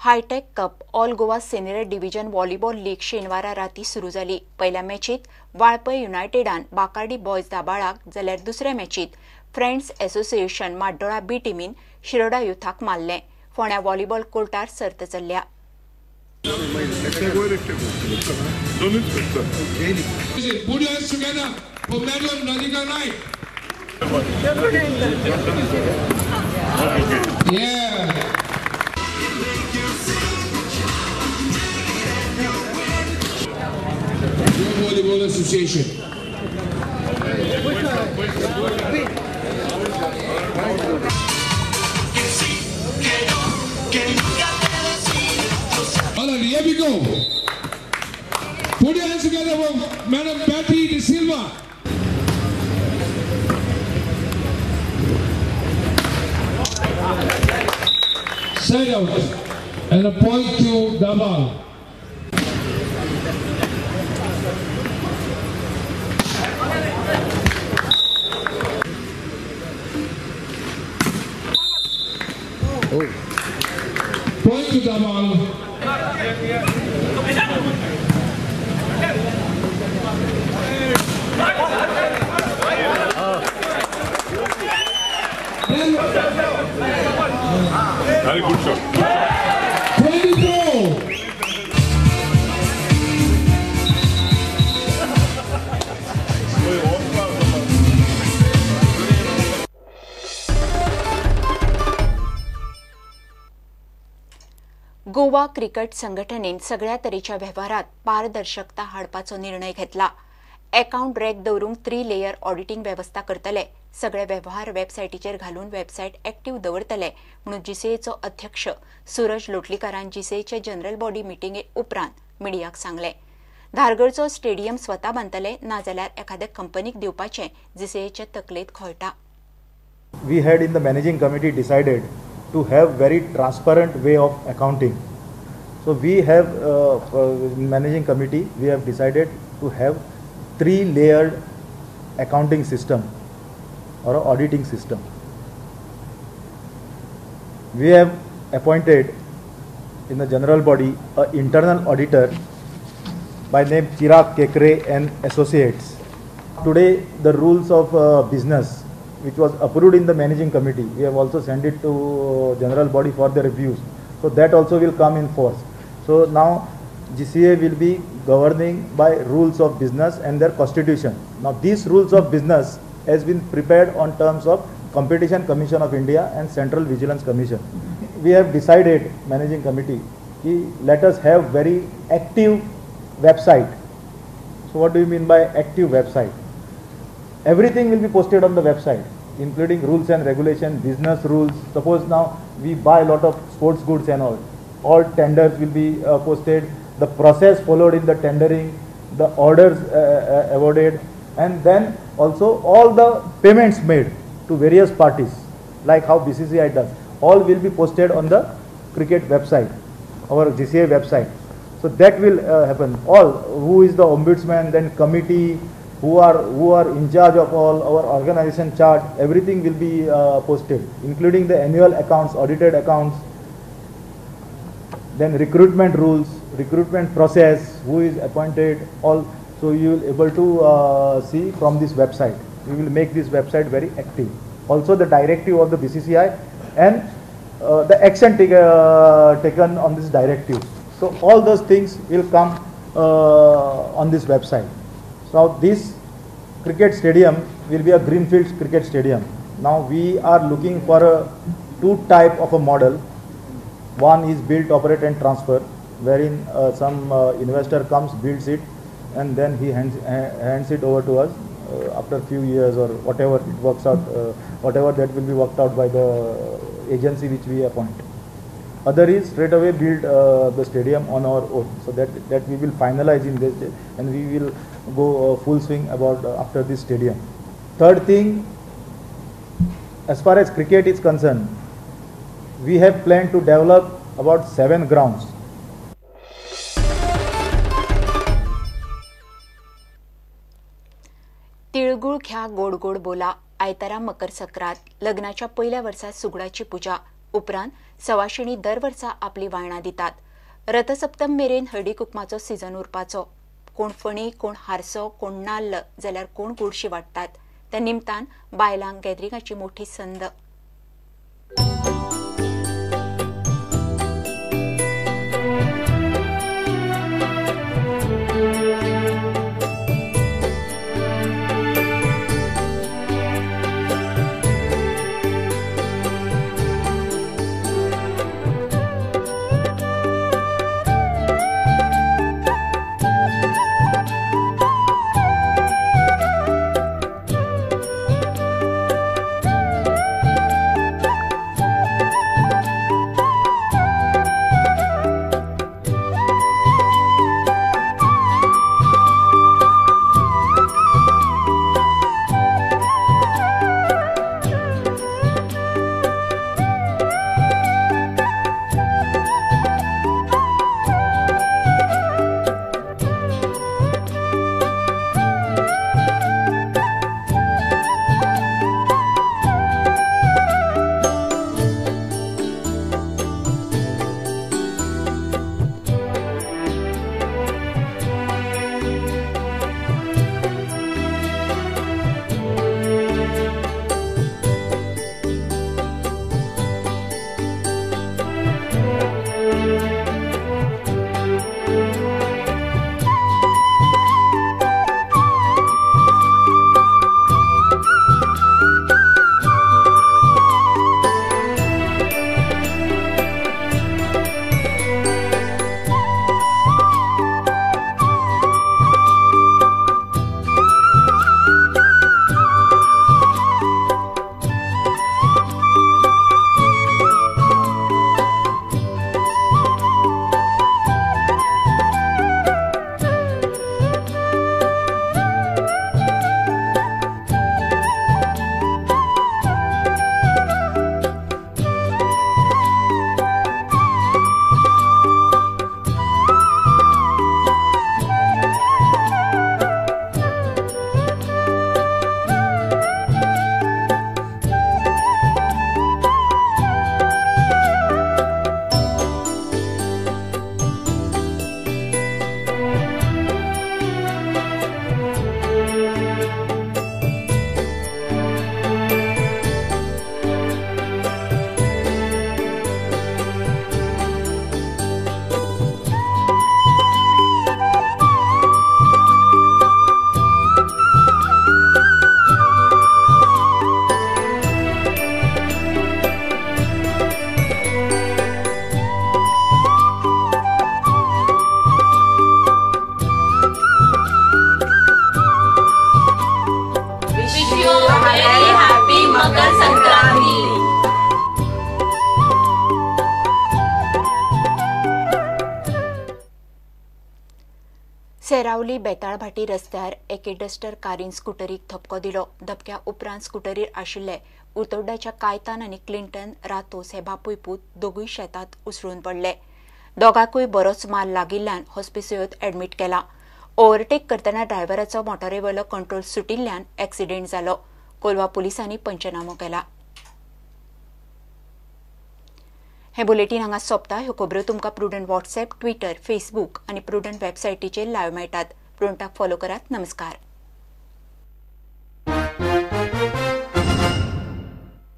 Hitech cup all Goa senior division volleyball league शेनवारा राती सुरू जाली. पयल्या मॅचीत वाळपय युनायटेडान बाकार्डी बॉयज दाबाळाक जाल्यार दुसऱ्या मॅचीत फ्रेंड्स असोसिएशन माड्डोळा बी टिमीन शिरोडा युथाक मारलें. फोंड्या व्हॉलीबॉल कोर्टार सर्त चल्ल्या. Volleyball Association. All right, here we go. Put your hands together for Madam Patty De Silva. Side out and a point to Dabal. Point to Dabal. Very good shot. 24. Goa cricket संघटनेन सगळ्या तरेच्या वेव्हारात पारदर्शकता हाडपाचो निर्णय घेतला. Account rack दवरूंक 3 layer auditing वेवस्था करतले. सगळे वेव्हार वेबसायटीचेर घालून वेबसायट एक्टिव्ह दवरतले म्हणून जीसीएचो अध्यक्ष सूरज लोटलीकारान जीसीएचे जनरल बॉडी मिटिंगे उपरांत मिडियाक सांगले. धारगळचो स्टेडियम स्वता बांदतले नाजाल्यार एखाद्या कंपनीक दिवपाचें जीसीएचे तकलेंत खोळटा. We had in the managing committee decided to have very transparent way of accounting. So we have managing committee, we have decided to have 3-layered accounting system or auditing system. We have appointed in the general body an internal auditor by name Chirag Kekre and Associates. Today the rules of business which was approved in the managing committee, we have also sent it to general body for the reviews. So that also will come in force. So now GCA will be governing by rules of business and their constitution. Now these rules of business has been prepared on terms of Competition Commission of India and Central Vigilance Commission. We have decided, managing committee, ki let us have very active website. So what do you mean by active website? Everything will be posted on the website, including rules and regulation, business rules. Suppose now we buy a lot of sports goods and all. All tenders will be posted, the process followed in the tendering, the orders awarded, and then also all the payments made to various parties, like how BCCI does. All will be posted on the cricket website, our GCA website. So that will happen. All, who is the ombudsman, then committee, who are in charge of all our organization chart, everything will be posted, including the annual accounts, audited accounts, then recruitment rules, recruitment process, who is appointed, all. So you will able to see from this website. We will make this website very active. Also the directive of the BCCI and the action taken on this directive. So all those things will come on this website. So this cricket stadium will be a greenfield cricket stadium. Now we are looking for a two type of a model. One is build, operate and transfer, wherein some investor comes, builds it, and then he hands it over to us after few years or whatever it works out, whatever that will be worked out by the agency which we appoint. Other is straight away build the stadium on our own. So that we will finalize in this day, and we will go full swing about after this stadium. Third thing, as far as cricket is concerned, we have planned to develop about 7 grounds. Tilgul घ्या गोड गोड बोला. आयतारा मकर संक्रांत, लग्नाच्या पयल्या वर्सा सुगडाची पुजा, उपरांत सवाशिणी दर वर्सा आपली वायणां दितात. रथसप्तम मेरेन हळदी कुकमाचो सीजन उरपाचो. कोण फणी, कोण हारसो, कोण नाल्ल जाल्यार कोण गोडशी वांट्टात. त्या निमतान बायलांक गॅदरिंगाची मोठी संद. सेरावली बेताळभाटी रस्त्यार एके डस्टर कारीन स्कुटरीक धपको दिलो. धपक्या उपरांत स्कुटरीर आशिल्ले उतोड्डाच्या कायतान आनी क्लिंटन रातोस हे बापूय पूत दोगूय शेतात उसळून पडले. दोगांकूय बरोच माल लागिल्ल्यान हॉस्पिसियोत ॲडमीट केला. ओव्हरटेक करतना ड्रायव्हराचो मोटारीवेलो कंट्रोल सुटिल्ल्यान एक्सिडेंट जालो. कोलवा पुलिसांनी पंचनामो केला. हे बुलेटीन हांगा सोंपता. ह्यो खबरो तुमकां प्रुडंट व्हॉट्सएप, ट्विटर, फेसबूक आनी प्रुडंट वेबसायटीचेर लायव्ह मेळटात. प्रुडंटाक फॉलो करात. नमस्कार.